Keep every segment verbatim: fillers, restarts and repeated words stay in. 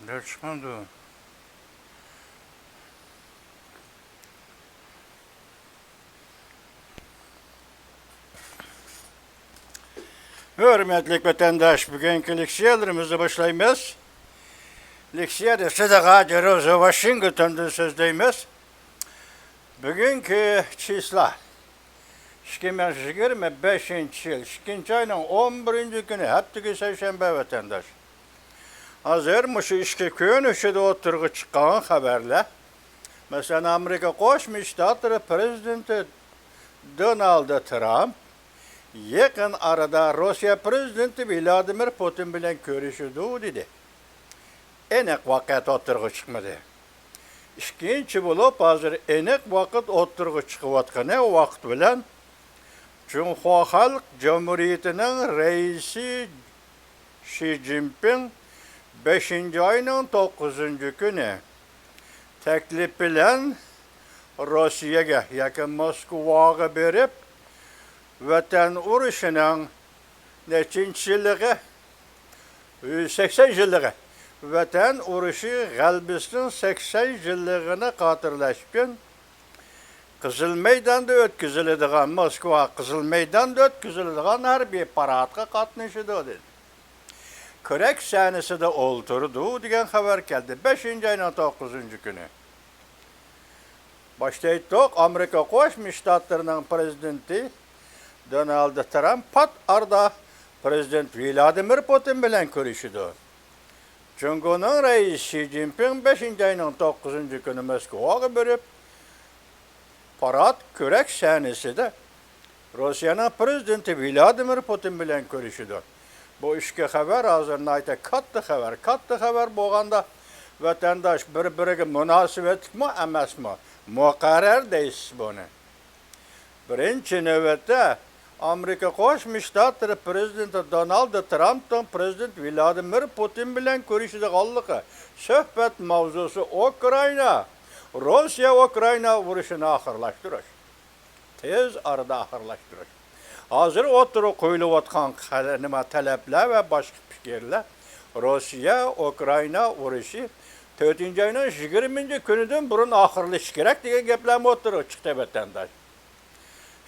دەرس چىقمامدۇ؟ ھۆرمەتلىك ۋەتەنداش، بۈگۈنكى لېكسىيەلىرىمىزنى باشلايمىز. لېكسىيەدە سىدىغا جېروزا ۋاشىنگتوندىن سۆزلەيمىز. بۈگۈنكى چىسلا ئىككى مىڭ يىگىرمە بەشىنچى يىل ئىككىنچى ئاينىڭ ئون بىرىنچى كۈنى، ھەپتىكى سەيشەنبە، ۋەتەنداش. ھازىر مۇشۇ ئىككى كۈن ئىچىدە ئوتتۇرىغا چىققان خەۋەرلەر. مەسىلەن، ئامېرىكا قوشما شتاتلىرى پرېزىدېنتى دونالد ترامپ يېقىن ئارىدا روسىيە پرېزىدېنتى ۋلادىمىر پۇتىن بىلەن كۆرۈشىدۇ، دېدى. ئېنىق ۋاقىت ئوتتۇرىغا چىقمىدى. ئىككىنچى بولۇپ، ھازىر ئېنىق ۋاقىت ئوتتۇرىغا چىقىۋاتقىنى، ۋاقىت بىلەن جۇڭخۇا خەلق جۇمھۇرىيىتىنىڭ رەئىسى شى جىنپىڭ بەشىنچى ئاينىڭ توققۇزىنچى كۈنى تەكلىپ بىلەن روسىيەگە ياكى موسكۋاغا بېرىپ، ۋەتەن ئۇرۇشىنىڭ نەچچىنچى يىللىقى، سەكسەن يىللىقى، ۋەتەن ئۇرۇشى غەلىبىسىنىڭ سەكسەن يىللىقىنى خاتىرىلەش ئۈچۈن قىزىل مەيداندا ئۆتكۈزۈلىدىغان، موسكۋا قىزىل مەيداندا ئۆتكۈزۈلىدىغان ھەربىي پاراتقا قاتنىشىدۇ، دېدى. كۆرەك سەھنىسىدە ئولتۇرىدۇ دېگەن خەۋەر كەلدى، بەشىنچى ئاينىڭ توققۇزىنچى كۈنى. باشتا ئېيتتۇق، ئامېرىكا قوشما شتاتلىرىنىڭ پرېزىدېنتى دونالد ترامپ پات ئارىدا پرېزىدېنت ۋلادىمىر پۇتىن بىلەن كۆرۈشىدۇ. جۇڭگونىڭ رەئىسى شى جىنپىڭ بەشىنچى ئاينىڭ توققۇزىنچى كۈنى موسكۋاغا بېرىپ، پارات كۆرەك سەھنىسىدە روسىيەنىڭ پرېزىدېنتى ۋلادىمىر پۇتىن بىلەن كۆرۈشىدۇ. بۇ ئىككى خەۋەر ھازىر ناھايىتى كاتتا خەۋەر. كاتتا خەۋەر بولغاندا، ۋەتەنداش، بىر-بىرىگە مۇناسىۋەتلىكمۇ ئەمەسمۇ؟ مۇقەررەر دەيسىز بۇنى. بىرىنچى نۆۋەتتە، ئامېرىكا قوشما شتاتلىرى پرېزىدېنتى دونالد ترامپنىڭ پرېزىدېنت ۋلادىمىر پۇتىن بىلەن كۆرۈشىدىغانلىقى، سۆھبەت ماۋزۇسى ئۇكرائىنا، روسىيە ئۇكرائىنا ئۇرۇشىنى ئاخىرلاشتۇرۇش. تېز ئارىدا ئاخىرلاشتۇرۇش. ھازىر ئوتتۇرىغا قويۇلۇۋاتقان قەلە-، نېمە، تەلەپلەر ۋە باشقا پىكىرلەر روسىيە ئۇكرائىنا ئۇرۇشى تۆتىنچى ئاينىڭ يىگىرمىنچى كۈنىدىن بۇرۇن ئاخىرلىشىشى كېرەك دېگەن گەپلەرمۇ ئوتتۇرىغا چىقتى، ۋەتەنداش.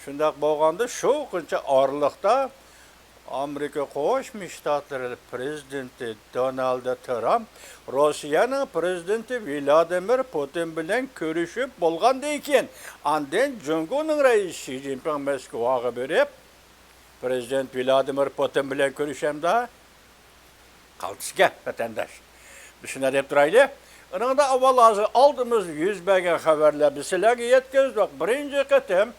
شۇنداق بولغاندا، شۇ كۈنچە ئارىلىقتا ئامېرىكا قوشما شتاتلىرى پرېزىدېنتى دونالد ترامپ روسىيەنىڭ پرېزىدېنتى ۋلادىمىر پۇتىن بىلەن كۆرۈشۈپ بولغاندىن كېيىن، ئاندىن جۇڭگونىڭ رەئىسى شى جىنپىڭ موسكۋاغا بېرىپ، پرېزىدېنت ۋلادىمىر پۇتىن بىلەن كۆرۈشەمدۇ؟ قالتىس گەپ، ۋەتەنداش. بىز شۇنداق دەپ تۇرايلى. ئۇنىڭدا ئاۋۋال ھازىر ئالدىمىزدا يۈز بەرگەن خەۋەرلەر بىز سىلەرگە يەتكۈزدۇق. بىرىنچى قېتىم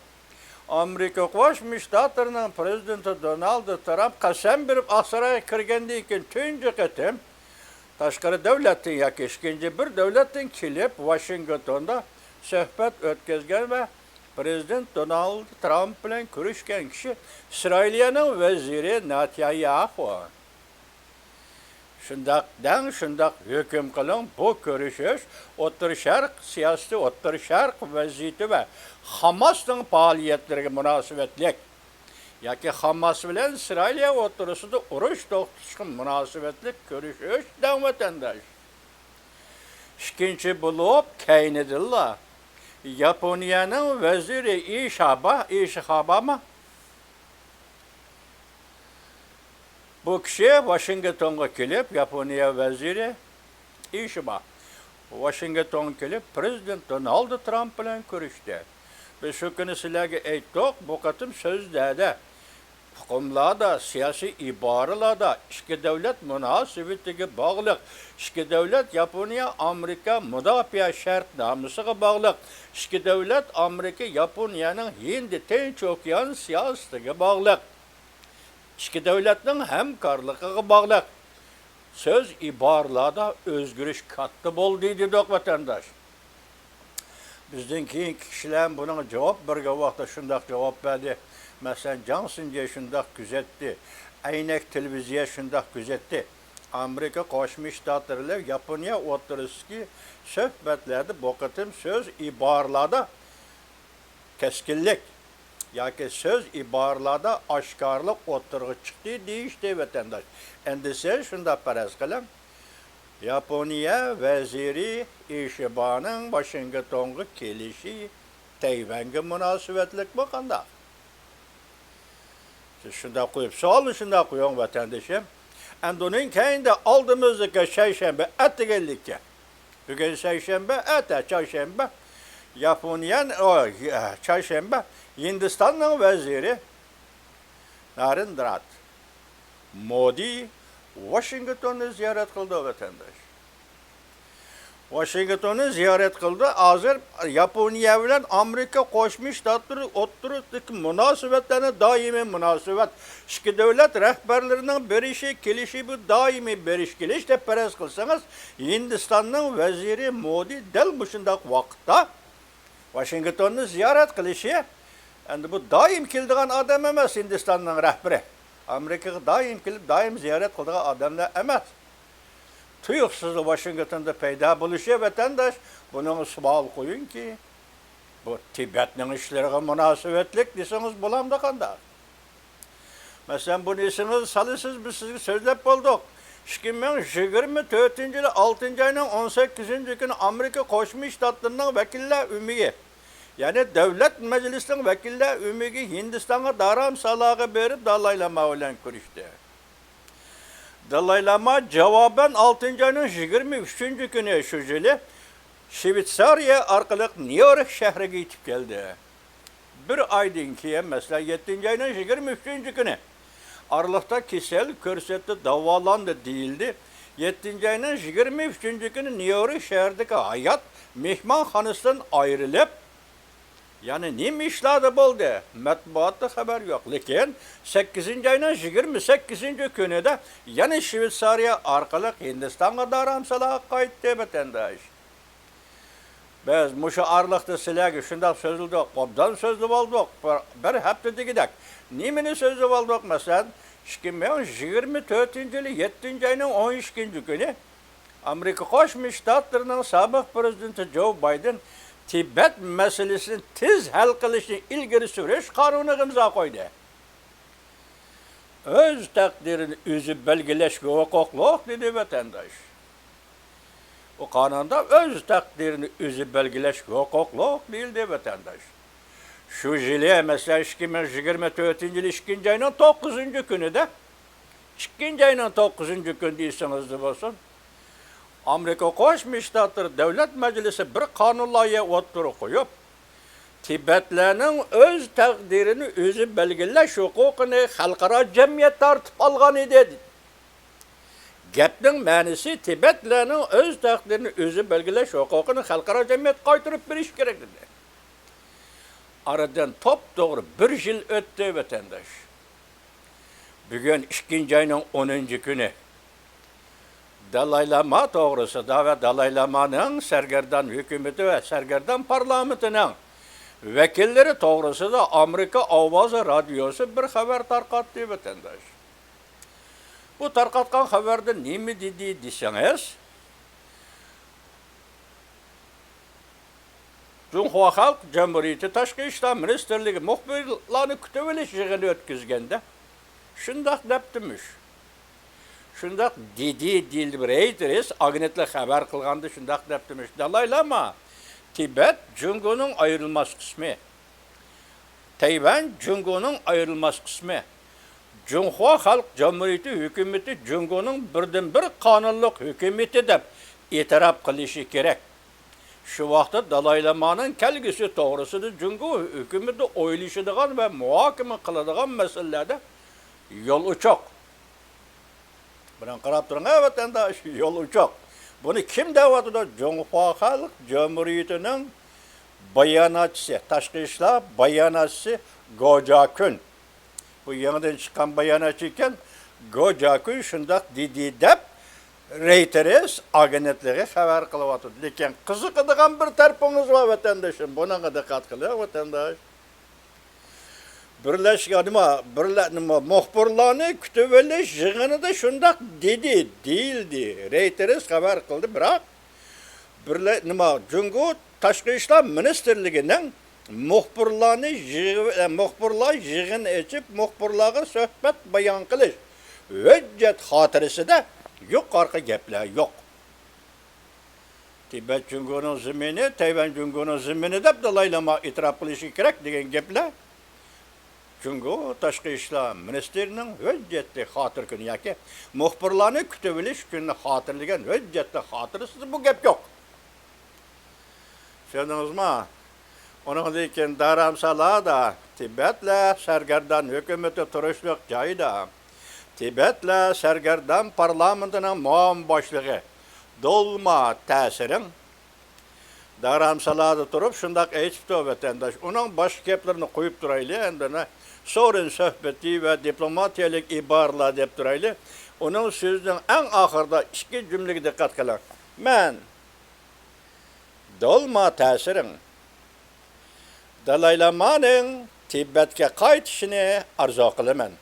ئامېرىكا قوشما شتاتلىرىنىڭ پرېزىدېنتى دونالد ترامپ قەسەم بېرىپ ئاقسارايغا كىرگەندىن كېيىن تۇنجى قېتىم تاشقىرى دۆلەتتىن ياكى ئىككىنچى بىر دۆلەتتىن كېلىپ ۋاشىنگتوندا سۆھبەت ئۆتكۈزگەن ۋە پرېزىدېنت دونالد ترامپ بىلەن كۆرۈشكەن كىشى ئىسرائىلىيەنىڭ ۋەزىرى نەتانياھۇ. شۇنداق دەڭ، شۇنداق ھۆكۈم قىلىڭ، بۇ كۆرۈشۈش ئوتتۇرا شەرق سىياسىتى، ئوتتۇرا شەرق ۋەزىيىتى ۋە خاماسنىڭ پائالىيەتلىرىگە مۇناسىۋەتلىك ياكى خاماس بىلەن ئىسرائىلىيە ئوتتۇرىسىدا ئۇرۇش توختىتىشقا مۇناسىۋەتلىك كۆرۈشۈش دەڭ، ۋەتەنداش. ئىككىنچى بولۇپ، كەينىدىنلا ياپونىيەنىڭ ۋەزىرى ئىشابا، ئىشىخابامۇ؟ بۇ كىشى ۋاشىنگتونغا كېلىپ، ياپونىيە ۋەزىرى ئىشىبا ۋاشىنگتونغا كېلىپ، پرېزىدېنت دونالد ترامپ بىلەن كۆرۈشتى. بىز شۇ كۈنى سىلەرگە ئېيتتۇق، بۇ قېتىم سۆزلەردە، ئۇقۇملاردا، سىياسىي ئىبارىلەردە ئىككى دۆلەت مۇناسىۋىتىگە باغلىق، ئىككى دۆلەت ياپونىيە-ئامېرىكا مۇداپىئە شەرتنامىسىغا باغلىق، ئىككى دۆلەت ئامېرىكا ياپونىيەنىڭ ھىندى تىنچ ئوكيان سىياسىتىگە باغلىق. ئىككى دۆلەتنىڭ ھەمكارلىقىغا باغلىق. سۆز ئىبارىلەردە ئۆزگىرىش كاتتا بولدى دېدۇق، ۋەتەنداش. بىزدىن كېيىنكى كىشىلەر بۇنىڭغا جاۋاب بەرگەن ۋاقىتتا شۇنداق جاۋاب بەردى. مەسىلەن، جاڭ سىنجې شۇنداق كۆزەتتى. ئەينەك تېلېۋىزىيە شۇنداق كۆزەتتى. ئامېرىكا قوشما شتاتلىرى بىلەن ياپونىيە ئوتتۇرىسىدىكى سۆھبەتلەردە بۇ قېتىم سۆز ئىبارىلەردە كەسكىنلىك ياكى سۆز ئىبارىلەردە ئاشكارىلىق ئوتتۇرىغا چىقتى دېيىشتى، ۋەتەنداش. ئەمدى سىز شۇنداق پەرەز قىلىڭ، ياپونىيە ۋەزىرى ئىشىبانىڭ ۋاشىنگتونغا كېلىشى تەيۋەنگە مۇناسىۋەتلىكمۇ قانداق؟ سىز شۇنداق قويۇپ، سوئالنى شۇنداق قويۇڭ، ۋەتەندىشىم. ئەمدى ئۇنىڭ كەينىدە ئالدىمىزدىكى سەيشەنبە ئەتىگەنلىككە، بۈگۈن سەيشەنبە، ئەتە چارشەنبە، ياپونىيە، ئو، چارشەنبە، ھىندىستاننىڭ ۋەزىرى نارېندرا مودى ۋاشىنگتوننى زىيارەت قىلدى، ۋەتەنداش. ۋاشىنگتوننى زىيارەت قىلدى. ھازىر ياپونىيە بىلەن ئامېرىكا قوشما شتاتلىرى ئوتتۇرىسىدىكى مۇناسىۋەتلەرنى دائىمىي مۇناسىۋەت، ئىككى دۆلەت رەھبەرلىرىنىڭ بېرىشى، كېلىشى، بۇ دائىمىي بېرىش، كېلىش دەپ پەرەز قىلسىڭىز، ھىندىستاننىڭ ۋەزىرى مودى دەل مۇشۇنداق ۋاقىتتا ۋاشىنگتوننى زىيارەت قىلىشى، ئەمدى بۇ دائىم كېلىدىغان ئادەم ئەمەس، ھىندىستاننىڭ رەھبىرى. ئامېرىكىغا دائىم كېلىپ، دائىم زىيارەت قىلىدىغان ئادەملەر ئەمەس. تۇيۇقسىزلا ۋاشىنگتوندا پەيدا بولۇشى، ۋەتەنداش، بۇنىڭغا سوئال قويۇڭكى، بۇ تىبەتنىڭ ئىشلىرىغا مۇناسىۋەتلىك دېسىڭىز بولامدۇ قانداق؟ مەسىلەن، بۇنى ئېسىڭىزگە سالىسىز، بىز سىزگە سۆزلەپ بولدۇق. ئىككى مىڭ يىگىرمە تۆتىنچى يىلى ئالتىنچى ئاينىڭ ئون سەككىزىنچى كۈنى ئامېرىكا قوشما شتاتلىرىنىڭ ۋەكىللەر ئۆمىكى، يەنى دۆلەت مەجلىسىنىڭ ۋەكىللەر ئۆمىكى ھىندىستانغا دارامسالاغا بېرىپ، دالاي لاما بىلەن كۆرۈشتى. دالاي لاما جاۋابەن ئالتىنچى ئاينىڭ يىگىرمە ئۈچىنچى كۈنى شۇ يىلى شۋېتسارىيە ئارقىلىق نيۇ يورك شەھىرىگە يېتىپ كەلدى. بىر ئايدىن كېيىن، مەسىلەن، يەتتىنچى ئاينىڭ يىگىرمە ئۈچىنچى كۈنى ئارىلىقتا كېسەل كۆرسەتتى، داۋالاندى دېيىلدى. يەتتىنچى ئاينىڭ يىگىرمە ئۈچىنچى كۈنى نيۇ يورك شەھىرىدىكى ھايات مېھمانخانىسىدىن ئايرىلىپ، يەنى نېمە ئىشلاردا بولدى؟ مەتبۇئاتتا خەۋەر يوق. لېكىن سەككىزىنچى ئاينىڭ يىگىرمە سەككىزىنچى كۈنىدە يەنە شۋېتسارىيە ئارقىلىق ھىندىستانغا دارامسالاغا قايتتى، ۋەتەنداش. بىز مۇشۇ ئارىلىقتا سىلەرگە شۇنداق سۆزلىدۇق، ئوبدان سۆزلىۋالدۇق، بىر، بىر ھەپتە دېگۈدەك. نېمىنى سۆزلىۋالدۇق؟ مەسىلەن، ئىككى مىڭ يىگىرمە تۆتىنچى يىلى يەتتىنچى ئاينىڭ ئون ئىككىنچى كۈنى ئامېرىكا قوشما شتاتلىرىنىڭ سابىق پىرېزىدېنتى جو بايدېن تىبەت مەسىلىسىنى تېز ھەل قىلىشنى ئىلگىرى سۈرۈش قانۇنىغا ئىمزا قويدى. ئۆز تەقدىرىنى ئۆزى بەلگىلەشكە ھوقۇقلۇق، دېدى ۋەتەنداش. بۇ قانۇندا ئۆز تەقدىرىنى ئۆزى بەلگىلەشكە ھوقۇقلۇق دېيىلدى، ۋەتەنداش. شۇ يىلى، مەسىلەن، ئىككى مىڭ يىگىرمە تۆتىنچى يىلى ئىككىنچى ئاينىڭ توققۇزىنچى كۈنىدە، ئىككىنچى ئاينىڭ توققۇزىنچى كۈنىدە ئېسىڭىزدە بولسۇن، ئامېرىكا قوشما شتاتلىرى دۆلەت مەجلىسى بىر قانۇن لايىھە ئوتتۇرىغا قويۇپ، تىبەتلەرنىڭ ئۆز تەقدىرىنى ئۆزى بەلگىلەش ھوقۇقىنى خەلقئارا جەمئىيەت تارتىپ ئالغان ئىدى. گەپنىڭ مەنىسى، تىبەتلەرنىڭ ئۆز تەقدىرىنى ئۆزى بەلگىلەش ھوقۇقىنى خەلقئارا جەمئىيەت قايتۇرۇپ بېرىشى كېرەك ئىدى. ئارىدىن توپتوغرا بىر يىل ئۆتتى، ۋەتەنداش. بۈگۈن ئىككىنچى ئاينىڭ ئونىنچى كۈنى. دالاي لاما توغرىسىدا ۋە دالاي لامانىڭ سەرگەردان ھۆكۈمىتى ۋە سەرگەردان پارلامېنتىنىڭ ۋەكىللىرى توغرىسىدا ئامېرىكا ئاۋازى رادىيوسى بىر خەۋەر تارقاتتى، ۋەتەنداش. بۇ تارقاتقان خەۋەردە نېمە دېدى دېسىڭىز، جۇڭخۇا خەلق جۇمھۇرىيىتى تاشقى ئىشلار مىنىستىرلىكى مۇخبىرلارنى كۈتۈۋېلىش يىغىنى ئۆتكۈزگەندە شۇنداق دەپتىمىش. شۇنداق دېدى، دېيىلدى، رېيتېرس ئاگېنتلىقى خەۋەر قىلغاندا شۇنداق دەپتىمىش. دالاي لاما، تىبەت جۇڭگونىڭ ئايرىلماس قىسمى. تەيۋەن جۇڭگونىڭ ئايرىلماس قىسمى. جۇڭخۇا خەلق جۇمھۇرىيىتى ھۆكۈمىتى جۇڭگونىڭ بىردىنبىر قانۇنلۇق ھۆكۈمىتى دەپ ئېتىراپ قىلىشى كېرەك. شۇ ۋاقىتتا دالاي لامانىڭ كەلگۈسى توغرىسىدا جۇڭگو ھۆكۈمىتى ئويلىشىدىغان ۋە مۇھاكىمە قىلىدىغان مەسىلىلەردە يول ئوچۇق. بۇنىڭغا قاراپ تۇرۇڭ، ھە، ۋەتەنداش، يول ئوچۇق. بۇنى كىم دەۋاتىدۇ؟ جۇڭخۇا خەلق جۇمھۇرىيىتىنىڭ باياناتچىسى، تاشقى ئىشلار باياناتچىسى گو جاكۈن. بۇ يېڭىدىن چىققان باياناتچى ئىكەن. گو جاكۈن شۇنداق دېدى دەپ، رېيتېرس ئاگېنتلىقى خەۋەر قىلىۋاتىدۇ. لېكىن قىزىقىدىغان بىر تەرىپىڭىز بار، ۋەتەندىشىم. بۇنىڭغا دىققەت قىلىڭ، ۋەتەنداش. بىرلەشكەن، نېمە، بىرلە-، نېمە، مۇخبىرلارنى كۈتۈۋېلىش يىغىنىدا شۇنداق دېدى، دېيىلدى. رېيتېرس خەۋەر قىلدى، بىراق بىرلە-، نېمە، جۇڭگو تاشقى ئىشلار مىنىستىرلىكىنىڭ مۇخبىرلارنى يىغ-، مۇخبىرلار يىغىن ئېچىپ، مۇخبىرلارغا سۆھبەت بايان قىلىش ھۆججەت خاتىرىسىدە يۇقىرىقى گەپلەر يوق. تىبەت جۇڭگونىڭ زېمىنى، تەيۋەن جۇڭگونىڭ زېمىنى دەپ دالاي لاما ئېتىراپ قىلىشى كېرەك دېگەن گەپلەر جۇڭگو تاشقى ئىشلار مىنىستىرىنىڭ ھۆججەتلىك خاتىرە كۈنى ياكى مۇخبىرلارنى كۈتۈۋېلىش كۈنىنى خاتىرىلىگەن ھۆججەتلىك خاتىرىسىدە بۇ گەپ يوق. چۈشەندىڭىزمۇ؟ ئۇنىڭدىن كېيىن دارامسالادا تىبەتلەر سەرگەردان ھۆكۈمىتى تۇرۇشلۇق جايدا، تىبەتلەر سەرگەردان پارلامېنتىنىڭ مۇئاۋىن باشلىقى دولما تەسىرىڭ دارامسالادا تۇرۇپ شۇنداق ئېيتىپتۇ، ۋەتەنداش. ئۇنىڭ باشقا گەپلىرىنى قويۇپ تۇرايلى، ئەمدى سورۇن سۆھبىتى ۋە دىپلوماتىيەلىك ئىبارىلەر دەپ تۇرايلى. ئۇنىڭ سۆزىنىڭ ئەڭ ئاخىرىدا ئىككى جۈملىگە دىققەت قىلىڭ. مەن دولما تەسىرىڭ دالاي لامانىڭ تىبەتكە قايتىشىنى ئارزۇ قىلىمەن.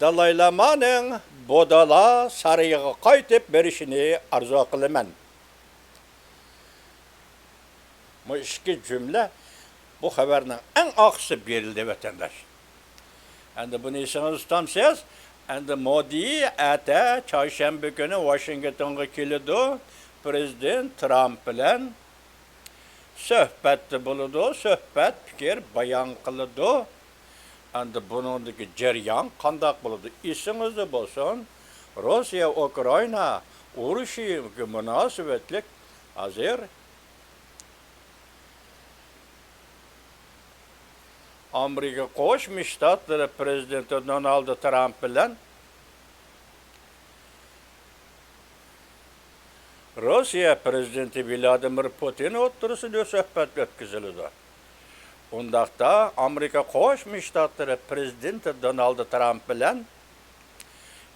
دالاي لامانىڭ بۇددىلار سارىيىغا قايتىپ بېرىشىنى ئارزۇ قىلىمەن. بۇ ئىككى جۈملە بۇ خەۋەرنىڭ ئەڭ ئاخىرسى بېرىلدى، ۋەتەنداش. ئەمدى بۇنى ئېسىڭىزدە تۇتامسىز؟ ئەمدى مودى ئەتە چارشەنبە كۈنى ۋاشىنگتونغا كېلىدۇ، پىرېزىدېنت ترامپ بىلەن سۆھبەتتە بولىدۇ، سۆھبەت پىكىر بايان قىلىدۇ. ئەمدى بۇنىڭدىكى جەريان قانداق بولىدۇ؟ ئېسىڭىزدە بولسۇن، روسىيە ئۇكرائىنا ئۇرۇشىغا مۇناسىۋەتلىك ھازىر ئامېرىكا قوشما شتاتلىرى پىرېزىدېنتى دونالد ترامپ بىلەن روسىيە پىرېزىدېنتى ۋلادىمىر پۇتىن ئوتتۇرىسىدا سۆھبەت ئۆتكۈزۈلىدۇ. ئۇنداقتا ئامېرىكا قوشما شتاتلىرى پىرېزىدېنتى دونالد ترامپ بىلەن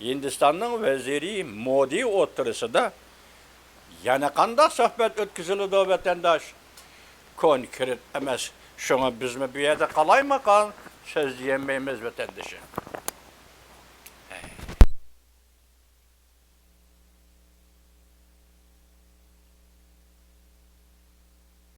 ھىندىستاننىڭ ۋەزىرى مودى ئوتتۇرىسىدا يەنە قانداق سۆھبەت ئۆتكۈزۈلىدۇ، ۋەتەنداش؟ كونكرېت ئەمەس. شۇڭا بىزمۇ بۇ يەردە قالايمىقان سۆزلىيەلمەيمىز، ۋەتەندىشىم.